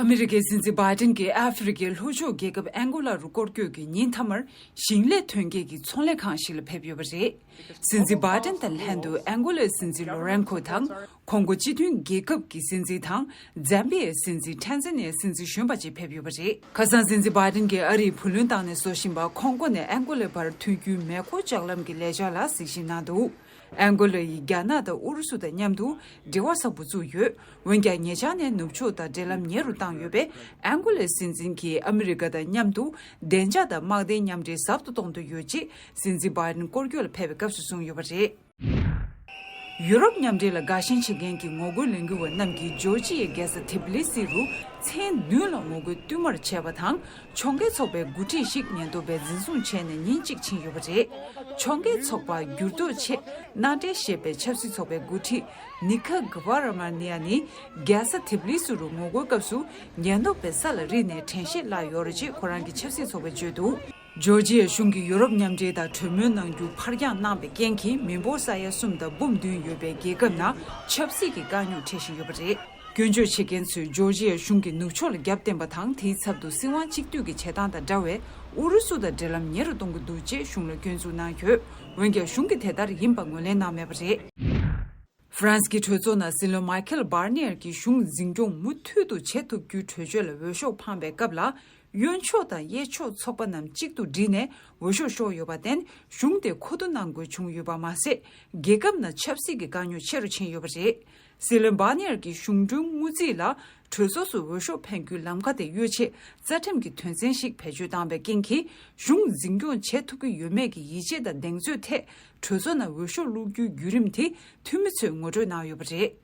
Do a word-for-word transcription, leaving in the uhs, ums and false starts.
ཨ་མི་རི་ཀའི་སྲིད་འཛིན་བྷའི་ཏིན་གྱིས་ཨ་ཧྥེ་རི་ཀའི་ལྷོ་ཕྱོགས་རྒྱལ་ཁབ་ཨན་གོ་ལ་རུ་སྐོར་སྐྱོད་ཀྱི་ཉིན་མཐའ་མར་ཞིང་ལས་ཐོན་སྐྱེད་ཀྱི་ཚོང་ལས་ཁང་ཞིག་ལ་ཕེབས་ཡོད་པ་རེད། སྲིད་འཛིན་བྷའི་ཏིན་དང་ལྷན་དུ་ཨན་གོ་ལའི་སྲིད་འཛིན་ལོ་རན་ཁོ་དང་། ཁོང་གོ་སྤྱི་མཐུན་རྒྱལ་ཁབ་ཀྱི་སྲིད་འཛིན་དང་། ཛམ་བི་ཡའི་སྲིད་འཛིན། ཊན་ཛ་ནི་ཡའི་སྲིད་འཛིན་གཞོན་པ་བཅས་ཕེབས་ཡོད་པ་རེད། ཁ་སང་སྲིད་འཛིན་བྷའི་ཏིན་གྱིས་ཨ་རིའི་བུ་ལོན་བཏང་ནས་བཟོ་བཞིན་པ་ཁོང་གོ་ནས་ཨན་གོ་ལའི་བར་མཐུད་རྒྱུའི་མེ་འཁོར་ལྕགས་ལམ་གྱི་ལས་འཆར་ལ་གཟིགས་ཞིབ་གནང་འདུག་ཨན་གོ་ལ་ཡིས་རྒྱ་ནག་དང་ཨུ་རུ་སུ་དང་མཉམ་དུ་འབྲེལ་བ་བཟང་པོ་བཙུགས་ཡོད། འོན་ཀྱང་ཉེ་ཆར་ནས་ནུབ་ཕྱོགས་དང་འབྲེལ་ལམ་ཉེ་རུ་བཏང་ཡོད་པས། ཨན་གོ་ལའི་སྲིད་འཛིན་གྱིས་ཨ་མི་རི་ཀ་དང་མཉམ་དུ་བདེ་འཇགས་དང་དམག་དོན་མཉམ་འབྲེལ་ཟབ་ཏུ་གཏོང་འདོད་ཡོད་ཅེས་སྲིད་འཛིན་བྷའི་ཏིན་སྐོར་སྐྱོད་ལ་ཕེབས་པའི་སྐབས་སུ་གསུངས་ཡོད་པ་རེད། ཡུ་རོབ་མཉམ་འབྲེལ་ལ་དགའ་ཞེན་བྱེད་མཁན་གྱི་ངོ་རྒོལ་ལས་འགུལ་བ་རྣམས་ཀྱིས་ཇོར་ཇི་ཡའི་རྒྱལ་ས་ཐི་བྷི་ལི་སི་རུ་མཚན་བདུན་ལ་ངོ་རྒོལ་བསྟུད་མར་བྱས་པ་དང་། ཕྱོགས་འགལ་ཚོགས་པའི་འགོ་ཁྲིད་ཞིག་ཉེན་རྟོག་པས་འཛིན་བཟུང་བྱས་ནས་ཉིན་གཅིག་ཕྱིན་ཡོད་པ་རེད། ཕྱོགས་འགལ་ཚོགས་པ་འགྱུར་ལྡོག་ཆེད་མནའ་འབྲེལ་ཞེས་པའི་ཆབ་སྲིད་ཚོགས་པའི་འགོ་ཁྲིད་ནི་ཁ་གྷ་ཝ་ར་མ་ནི་ཡ་ནི་རྒྱལ་ས་ཐི་བྷི་ལི་སི་རུ་ངོ་རྒོལ་སྐབས་སུ་ཉེན་རྟོག་པས་ས་ལ་རིལ་ནས་དྲན་ཤེས་བརླག་ཡོད་རེད་ཅེས་ཁོ་རང་གི་ཆབ་སྲིད་ཚོགས་པས་བརྗོད་འདུག་ཇོར་ཇི་ཡ་གཞུང་གིས་ཡུ་རོབ་མཉམ་འབྲེལ་དང་གྲོས་མོལ་གནང་རྒྱུ་ཕར་འགྱངས་གནང་བའི་རྐྱེན་གྱིས། མི་འབོར་ས་ཡ་གསུམ་དང་འབུམ་བདུན་ཡོད་པའི་རྒྱལ་ཁབ་ནང་ཆབ་སྲིད་ཀྱི་དཀའ་རྙོག་འཕྲད་བཞིན་ཡོད་པ་རེད། སྐྱོན་བརྗོད་བྱེད་མཁན་ཚོས་ཇོར་ཇི་ཡ་གཞུང་གིས་ནུབ་ཕྱོགས་ལ་རྒྱབ་བརྟེན་པ་དང་། དེའི་ཚབ་ཏུ་སྲིད་དབང་གཅིག་སྡུད་ཀྱི་བྱེད་སྟངས་དང་འདྲ་བའི་ཨུ་རུ་སུ་དང་འབྲེལ་ལམ་ཉེ་རུ་གཏོང་གི་འདུག་ཅེས་གཞུང་ལ་སྐྱོན་འཛུགས་གནང་ཡོད། འོན་ཀྱང་གཞུང་གིས་དེ་ལྟར་ཡིན་པ་ངོས་ལེན་གནང་མེད་པ་རེད། ཧྥ་རན་སི་གི་གྲོས་ཚོགས་ནང་སྲིད་བློན་མཱི་ཁེལ་བྷར་ནི་ཡར་གྱིས་གཞུང་འཛིན་སྐྱོང་མུ་མཐུད་དུ་བྱེད་ཐུབ་རྒྱུའི་གྲོས་ཆོད་ལ་འོས་ཤོག་འཕངས་པའི་སྐབས་ལ། གཡོན་ཕྱོགས་དང་གཡས་ཕྱོགས་ཚོགས་པ་རྣམས་གཅིག་ཏུ་བསྒྲིལ་ནས་འོས་ཤོག་ཤོར་ཡོད་པར་བརྟེན། གཞུང་དེ་མཁོ་བསྡུ་གནང་དགོས་བྱུང་ཡོད་པ་མ་ཟད། རྒྱལ་ཁབ་ནང་ཆབ་སྲིད་ཀྱི་དཀའ་རྙོག་ཆེ་རུ་ཕྱིན་ཡོད་པ་རེད། སྲིད་བློན་བྷར་ནི་ཡར་གྱིས་གཞུང་གྲོན་དངུལ་རྩིས་ལ་གྲོས་ཚོགས་སུ་འོས་ཤོག་འཕེན་རྒྱུའི་ལམ་ཁ་དེ་གཡོལ་ཆེད་རྩ་ཁྲིམས་ཀྱི་དོན་ཚན་ཞིག་བེད་སྤྱོད་བཏང་བའི་རྐྱེན་གྱིས། གཞུང་འཛིན་སྐྱོང་བྱེད་ཐུབ་ཀྱི་ཡོད་མེད་ཀྱི་ཡིད་ཆེས་དང་གདེང་ཚོད་ཐད་གྲོས་ཚོགས་ནང་འོས་ཤོག་བླུག་རྒྱུའི་བརྒྱུད་རིམ་དེ་འཐུས་མི་ཚོས་ངོ་སྤྲོད་གནང་ཡོད་པ་རེད།